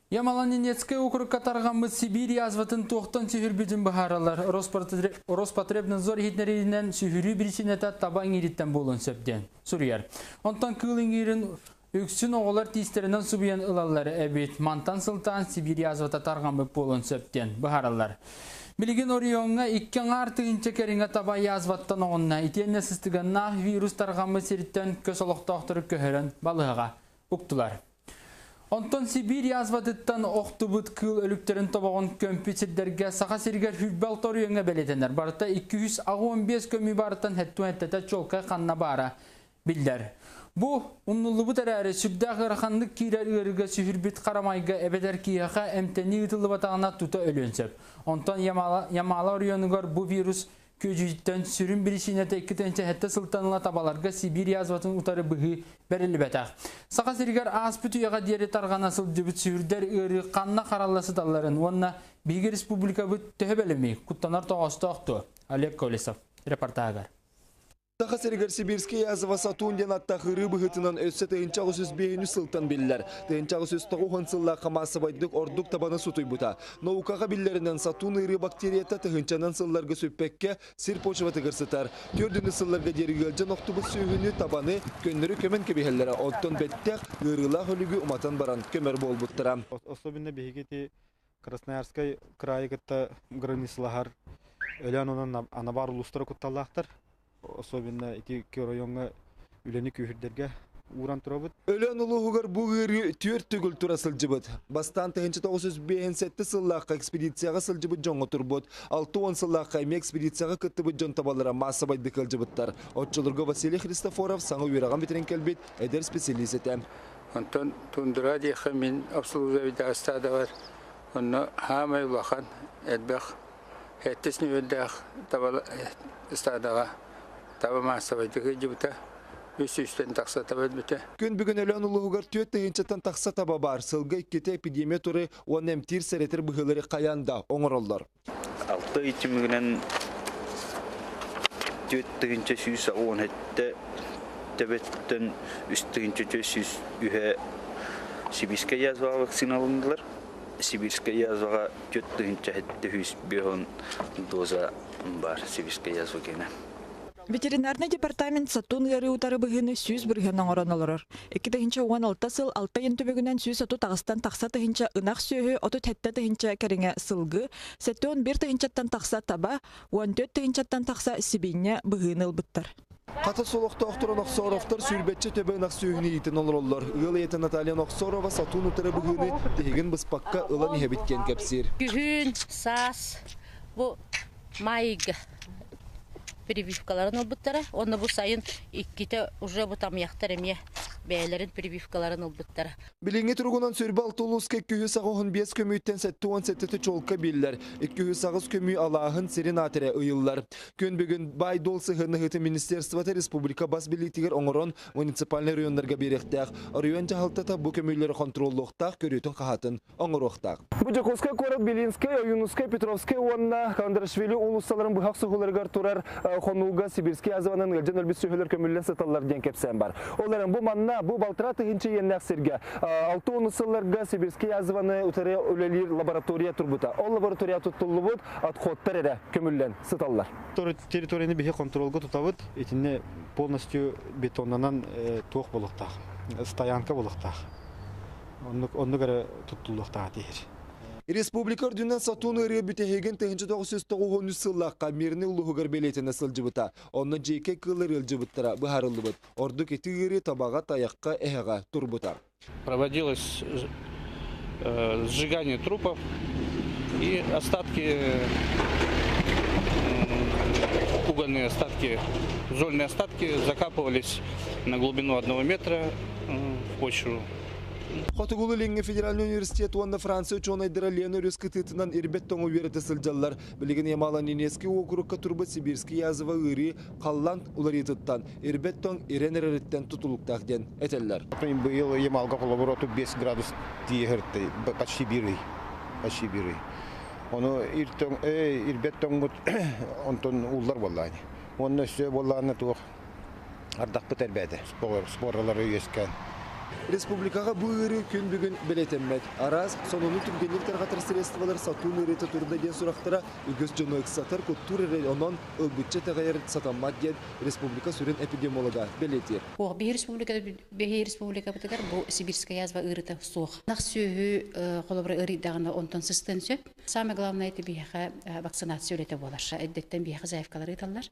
Ямало-Ненецкэй округка тарҕаммыт Сибиир язватын туохтан сүһүрбүтүн быһаараллар. Роспотребнадзор иһитиннэриитинэн сүһүрүү биричиинэтэ таба иҥиириттэн буолуон сөп диэн суруйар. Онтон кыыл иҥиирин үксүн оҕолор тиистэринэн субуйан ылаллар эбит. Мантан сылтаан Сибиир язвата тарҕаммыт буолуон сөп диэн быһаараллар. Билигин оройуоҥҥа 2,5 тыһыынча кэриҥэ таба язваттан оҕунна. Итиэннэ сыстыганнаах вирус тарҕаммыт сириттэн көс олохтоохтору көһөрөн балыыһаҕа уктулар. Онтон Сибиир язватыттан охтубут кыыл өлүктэрин тобоҕун көмпүт сирдэргэ Саха сиригэр 26 оройуоҥҥа бэлиэтэнэр. Барыта 285 көмүү баарыттан 77-тэ чуолкай ханна баара биллэр. Бу умнуллубут эрээри сүрдээх ыараханнык киирэр ыарыыга сүһүрбүт харамайга эбэтэр киһиэхэ эмтэнии ыытыллыбатаҕына тута өлүөн сөп. Онтон Ямала оройуонугар бу вирус күөдьүйүүттэн сүрүн биричиинэтэ 2007 сылтан ыла табаларга Сибиир язватын утары быһыы бэриллибэтэх. Саха сиригэр ааспыт үйэҕэ диэри тарҕана сылдьыбыт сүһүрдэр ыарыы ханна харалла сыталларын уонна биһиги республикабыт төһө бэлэмий, куттанар тоҕоостоох дуо? Олег Колесов репортажыгар. Саха сиригэр Сибирскэй язва сатун диэн аттаах ырыы быһыытынан өссө 1805 сылтан биллэр. 1890 сыллаахха маассабайдык ордук табаны сутуйбута. Наукаҕа биллэринэн сатун ыарыы бактерията тыһыынчанан сылларга сүппэккэ сир почватыгар сытар. Төрдүнү сылларга диэри ыалдьан охтубут сүөһүнү, табаны көннөрү көмөн кэбиһэллэрэ, оттон бэттэх ыарыылаах өлүгү уматан баран көмөр буолбуттара. Особенно биһиги ити Красноярскай кыраайы кытта границалаһар Өлөөн онон Анабар улуустара кутталлаахтар. Особенно ити райоҥҥа үлэни күүһүрдэргэ ууран турабыт. Өлөөн улууһугар бу ыарыы түөрт төгүл тура сылдьыбыт. Бастаан 1957 сыллаахха экспедицияҕа сылдьыбыт дьоҥҥо турбут. 60 сыллаахха эмиэ экспедицияҕа кыттыбыт дьон табалара маассабайдык ыалдьыбыттар. Оччолорго Василий Христофоров саҥа үөрэҕин бүтэрэн кэлбит эдэр специалист этэ. Онтон тундра диэххэ мин обслуживать ыстаадабар онно хаамай улахан элбэх сэттис нүмердээх таба ыстаадаҕа таба маассабайдык ыйдьыбыта үс сүүстэн тахса таба өлбүтэ. Күн бүгүн Өлөөн улууһугар 4 тыһыынчаттан тахса таба баар. Сылга иккитэ эпидемия туры уонна эмтиир сэрэтэр быһыылары хайаан да оҥороллор. 6 ый түмүгүнэн 4187 төбөттөн 3403 сибирскэй язваҕа вакциналаннылар. Сибирскэй язваҕа 4750 доза бар сибирскэй язва гена. Ветеринарный департамент сатун ыарыы утары быһыыны 100% оҥорон олорор. 2016 сыл 6 ыйын түмүгүнэн 138-тан тахса тыһыынча ынах сүөһү, 37 тыһыынча кэриҥэ сылгы, 71 тыһыынчаттан тахса таба, 14 тыһыынчаттан тахса сибиинньэ быһыыны ылбыттар. Хатас олохтоохторо Нохсоровтар 20-чэ төбө ынах сүөһүнү иитэн олороллор. Ыал ийэтэ Наталья Нохсорова сатун утары быһыыны тиһигин быспакка ылан иһэбит диэн кэпсиир. Күһүн, саас бу майга прививкаларын ылбыттара. Онно бу сайын иккитэ уже бу тамыйахтар эмиэ бэйэлэрин прививкаларын ылбыттара. Билиҥҥи туругунан 26 улууска 285 көмүүттэн 77 чуолка биллэр. 208 көмүү алааһын сирин аатыра ыйыллар. Күн бүгүн баай-дуол сыһыаннаһыыты министерствота республика бас билиитигэр оҥорон муниципальнай районнарга биэриэхтээх. Оройуон дьаһалтата бу көмүүлэри хонтуруоллуохтаах, көрүүтүн хаһатын оҥоруохтаах. Бу Дьокуускай куорат Белинскэй, Ойуунускай, Петровскай уонна Каландарашвили уулуссаларын быһах суһуларыгар турар хонууга Сибирскэй язванан ыалдьан өлбүт сүөһүлэр көмүллэн сыталлар диэн кэпсээн бар. Ол эрэн бу манна бу 1,5 тыһыынча иэннээх сиргэ 60 сылларга Сибирскэй язваны утары үлэлиир лаборатория турбута. Ол лаборатория туттуллубут отходтар эрэ көмүллэн сыталлар. Территорияны биһи контролга тутабыт. Итинне полностью бетоннанан туох буолуохтаах, стоянка буолуохтаах. Оннук эрэ туттуллуохтаах диир. Республика үрдүнэн сатун ыарыы бүтэһигин 1993 сыллаахха Мирный улууһугар бэлиэтэнэ сылдьыбыта. Онно дьиэкэ кыыллар ыалдьыбыттара быһаарыллыбыт. Ордук ити ыарыы табаҕа, тайахха, эһэҕэ турбута. Проводилось сжигание трупов и остатки, угольные остатки, зольные остатки закапывались на глубину 1 метра в почву. Хотугулуу-Илиҥҥи федеральный университет уонна Франция учуонайдара Лена өрүс кытыытынан ирбэт тоҥу үөрэтэ сылдьаллар. Билигин Ямало-Ненецкий уокурукка турбут Сибирский язва ыарыы халлаан уларыйыытыттан, ирбэт тоҥ ирэн эрэриттэн тутулуктаах диэн этэллэр. Быйыл Ямалга холобур 35 градус тиийэ почти биир ый. Почти биир ый. Ону ирбэт тоҥмут онтон ууллар буоллаани. Онно өссө буоллаҕына туох ардахпыт элбээтэ. Споралары үөскээн. Республикаҕа бу ыарыы күн бүгүн бэлиэтэммэт. Араас сонуну түргэнник тарҕатар средстволар сатуун ыарыыта турда диэн сурахтара үгүс дьону ыксатар, куттуур эрэ, онон ылбычча итэҕэйэр сатаммат диэн республика сүрүн эпидемиолога бэлиэтиир. Биһи республика биһи республикабытыгар бу сибирская язва ыарыыта суох. Ынах сүөһү холобура ыарыйдаҕына онтон сыстыан сөп. Самое главное это биһиэхэ вакцинация үлэтэ буолар. Эрдэттэн биһиэхэ заявкалар ыыталлар.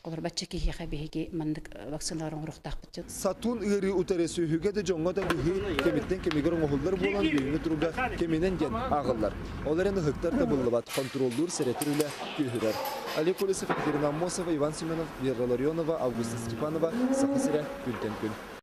Олор бачча киһиэхэ биһиги маннык вакциналар оҥоруохтаахпыт. Сатун ыарыы утары сүөһүгэ да дьоҥҥо да быһыы кэмиттэн кэмигэр оҥоһуллар буолан бүгүҥҥү туруга кэминэн диэн ааҕыллар. Ол эрэн ыһыктар табыллыбат, хонтуруоллуур сэрэтэр үлэ күүһүрэр. Олег Колесов, Екатерина Аммосова, Иван Семенов, Вера Ларионова, Августа Степанова, Саха сирэ, күнтэн күн.